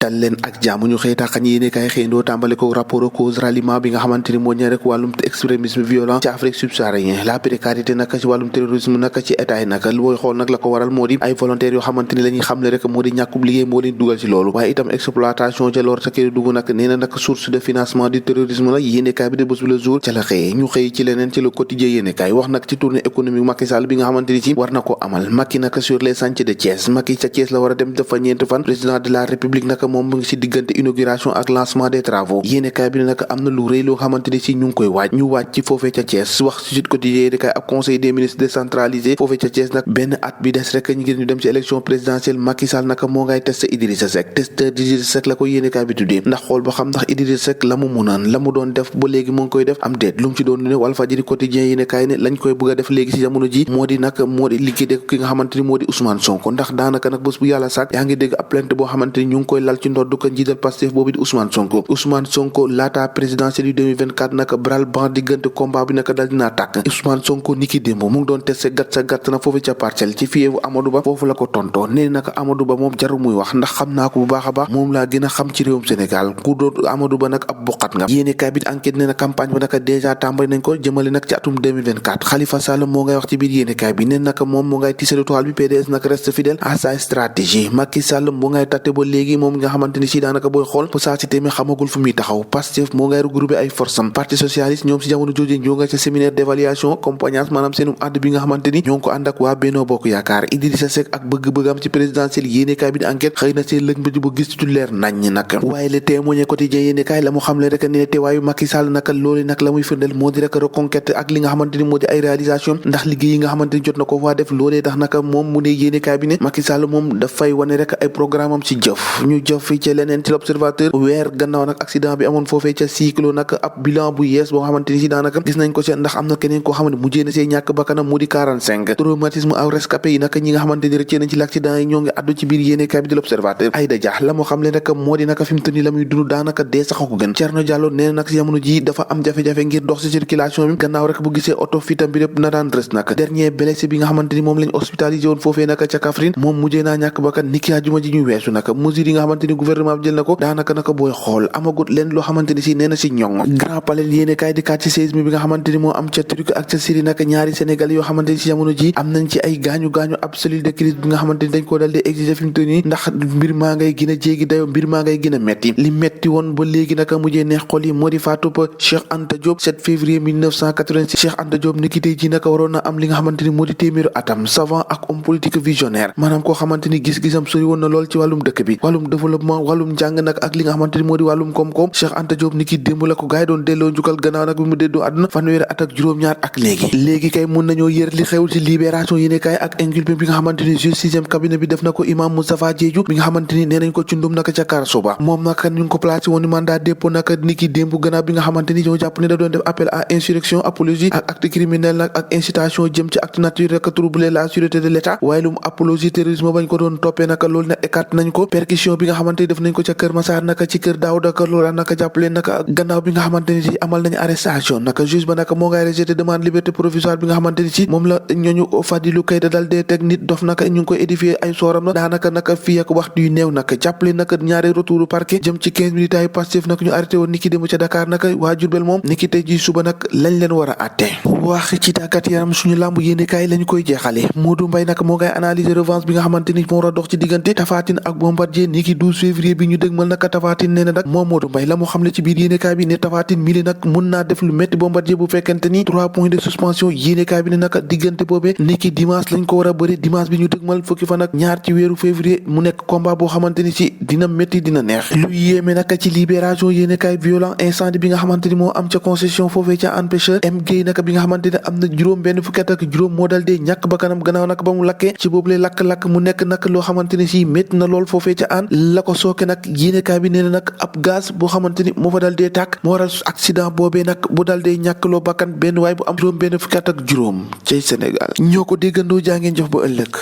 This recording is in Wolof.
dal leen ak jàmm ñu xëy taxañ yéene kaay xëyndoo tàmbale ko rapport cause ralliement bi nga xamante ni moo ñeel rek wàllum extrémisme violent ci Afrique subsaharienne la précarité naka ci wàllum terrorisme naka ci état yi naka booy xool nag la ko waral moo di ay volontaires yoo xamante ni la ñuy xamle rek moo di ñàkkub liggéey moo leen dugal ci loolu waaye itam exploitation ca lor sa kër dugg nag nee na nag source de financement du terrorisme la yéene kaay bi de bés bi le jour ca la xëyee ñu xëy ci leneen ci le quotidien yéene kaay wax nag ci tournée économique Macky Sall bi nga xamante ni ci war na ko amal Macky naka sur les chantiers de Thiès Macky ca Thiès la war a dem dafa ñeenti fan président de la république naka moom mu ngi ci diggante inauguration ak lancement des travaux yéene kaay bi ne naka am na lu rëy loo xamante ni ci ñu ngi koy waaj ñu waaj ci foofee ca Thiès wax ci Sud Quotidien yéene kaay ab conseil des ministres décentralisé foofee ca Thiès nag benn at bi des rek ñu ngir ñu dem ci élection présidentielle Macky Sall naka moo ngay testé Idrissa Seck testeur Idrissa Seck la ko yéene kaay bi tuddee ndax xool ba xam ndax Idrissa Seck la mu munaan la mu doon def ba léegi mu ngi koy def am déet lu mu ci doon ne Walfadjri Quotidien yéene kaay ne lañ koy bëgg a def léegi ci jamono ji moo di nag moo di liquider ki nga xamante ni moo di Ousmane Sonko ndax daanaka nag bés bu yàlla sàkk yaa ngi dégg ab plainte boo xamante ni ñu ngi koy lal ci ndodd ko njiital Pastef boobu di Ousmane Sonko laata présidentielle yu 2024 naka bral ban diggante combat bi naka dal dinaa tàkk Ousmane Sonko niki démb mu ngi doon testé gàtt na foofu ca parcelle ci fiyeewu Amadou Ba foofu la ko tontoo nee naka Amadou Ba moom jaru muy wax ndax xam naa ko bu baax a baax moom laa gën a xam ci réewum Sénégal ku doon Amadou Ba nag ab buqat nga yéene kaay bi enquête nee na campagne ba naka dèjà tàmbali nañ ko jëmale nag ci atum 2024 Khalifa Sall moo ngay wax ci biir yéene kaay bi nee naka moom moo ngay tisser toile bi PDS nag reste fidèle à sa stratégie Macky Sall moo ngay tatte ba léegi moom nga xamante ni si daanaka booy xool bu saa si téemee xamagul fu muy taxaw Pastef moo ngay regroupé ay force am parti socialiste ñoom si jamono jooju ñoo nga ca séminaire d'évaluation compagnance maanaam seenum ànd bi nga xamante ni ñoo ngi ko ànd ak waa Benno Bokk Yaakaar Idrissa Seck ak bëgg-bëggam ci présidentielle yéene kaay bi di enquête xëy na see lëg mbëj bu gis ci leer nañ nag waaye le témoin quotidien yéene kaay la mu xamle rek ne teewaayu Macky Sall naka loolu nag la muy firndeel moo di rek reconquête ak li nga xamante ni moo di ay réalisation ndax liggéey yi nga xamante ni jot na ko faa def loolee tax naka moom mu ne yéene kaay bi ne Macky Sall moom dafay wane rek ay programme am ci jëf ñu jëf fi ci leneen ci l'observateur weer gannaaw nag accident bi amoon foofee ca cyclo nag ab bilan bu yees boo xamante ni si daanaka gis nañ ko ci ndax am na keneen koo xamante mujjee na see ñàkk bakkanam mu di 45 traumatisme aw rescapé yi naka ñi nga xamante ni rëccee nañ ci l'accident yi ñoo ngi addu ci biir yéene kaay bi di l'observateur Aïda Dia la moo xam le nag moo di naka fi mu toll nii la muy dund daanaka dee sax ko gën Thierno Diallo nee na nag si jamono ji dafa am jafe-jafe ngir dox ci circulation bi gannaaw rek bu gisee oto fitam bi lépp na daan rës nag dernier blessé bi nga xamante ni moom lañ hospitalisé woon foofee naka ca Kaffrine moom mujjee naa ñàkk bakkan niki àjjuma ji ñu weesu naka mesures yi nga xamante ni gouvernement bi jël na ko daanaka naka booy xool amagut leen loo xamante ni si nee na si ñoŋ grand palais yéene kaay di kaat ci séisme bi nga xamante ni moo am ca Turquie ak ca Syrie naka ñaari Sénégal yoo xamante ni si jamono ji am nañ ci ay gaañu-gaañu ab cellule de crise bi nga xamante ni dañ koo dal di exiger fi mu toll nii ndax mbir maa ngay gën a jéegi dayo mbir maa ngay gën a metti li metti woon ba léegi naka mujjee neex xol yi moo di faatu ba Cheikh Anta Diop 7 février 1986 Cheikh Anta Diop ni ki tey ji naka waroon na am li nga xamante ni moo di téeméeru atam savant ak homme politique visionnaire maanaam koo xamante ni gis-gisam sori woon na lool ci wàllum dëkk bi wàllum développement wàllum njàng nag ak li nga xamante ni moo di wàllum koom-koom Cheikh Anta Diop ni ki démb la ko gaay doon delloo njukkal gannaaw nag bi mu déddoo àdduna fanweeri at ak juróom-ñaar ak léegi kay mun nañoo yër li xewul ci libération yéene kaay ak inculpé bi nga xamante ni juge sixième cabinet bi def na ko imam Moustapha Diédhiou bi nga xamante ni nee nañ ko ci ndum naka ca Karasuba moom naka ñu ngi ko placé woon mandat dépôt naka ni ki démb gannaaw bi nga xamante ni ñoo jàpp ne da doon def appel à insurrection apologie ak acte criminel nag ak incitation jëm ci acte nature rek troubler la sûreté de l'état waaye lu mu apologie terrorisme bañ ko doon toppee naka loolu nag écarte nañ ko perquisition bi nga xamante ni def nañ ko ca Kër Massar naka ci kër Daouda Ka loola naka jàppale naka gannaaw bi nga xamante ni ci amal nañ arrestation naka juge ba naka moo ngay rejeté demande liberté provisoire bi nga xamante ni ci moom la ñooñu Fadilou Keita dal dee teg nit dof naka ñu ngi koy édifier ay sooram na daanaka naka fii ak waxtu yu néew naka jàppale naka ñaari retour parquet jëm ci 15 militaires yu Pastef naka ñu arrêté woon niki démb ca Dakar naka waa Diourbel moom niki tey ji suba nag lañ leen war a àtte wax ci tàggat yaram suñu làmb yéene kaay lañ koy jeexale Modou Mbaye naka moo ngay analyser revanche bi nga xamante ni moo war a dox ci diggante Tapha Tine ak Bombardier niki 12 février bi ñu dëgmal naka Tapha Tine nee na nag moom Modou Mbaye la mu xam ne ci biir yéene kaay bi ne Tapha Tine mili nag mun naa def lu métti Bombardier bu fekkente ni 3 points de suspension yéene kaay bi ne naka diggante boobee niki dimanche lañ ko war a bëri dimanche bi ñu dëgmal fukki fan ak ñaar ci weeru février mu nekk combat boo xamante ni ci dina métti dina neex lu yéeme naka ci libération yéene kaay violent incendie bi nga xamante ni moo am ca concession foofee ca Hann Pêcheur M Guèye naka bi nga xamante ne am na juróom benn fukki at ak juróom moo dal dee ñàkk bakkanam gannaaw nag ba mu lakkee ci boobule lakk-lakk mu nekk nag loo xamante ni si métti na lool foofee ca Hann la ko sooke nag yéene kaay bi nee na nag ab gaz boo xamante ni moo fa dal dee tàkk moo waral accident boobee nag bu dal dee ñàkk loo bakkan benn waay bu am juróom benn fukki at ak juróom cay Sénégal ñoo ko déggandoo jaa ngeen jox ba ëllëg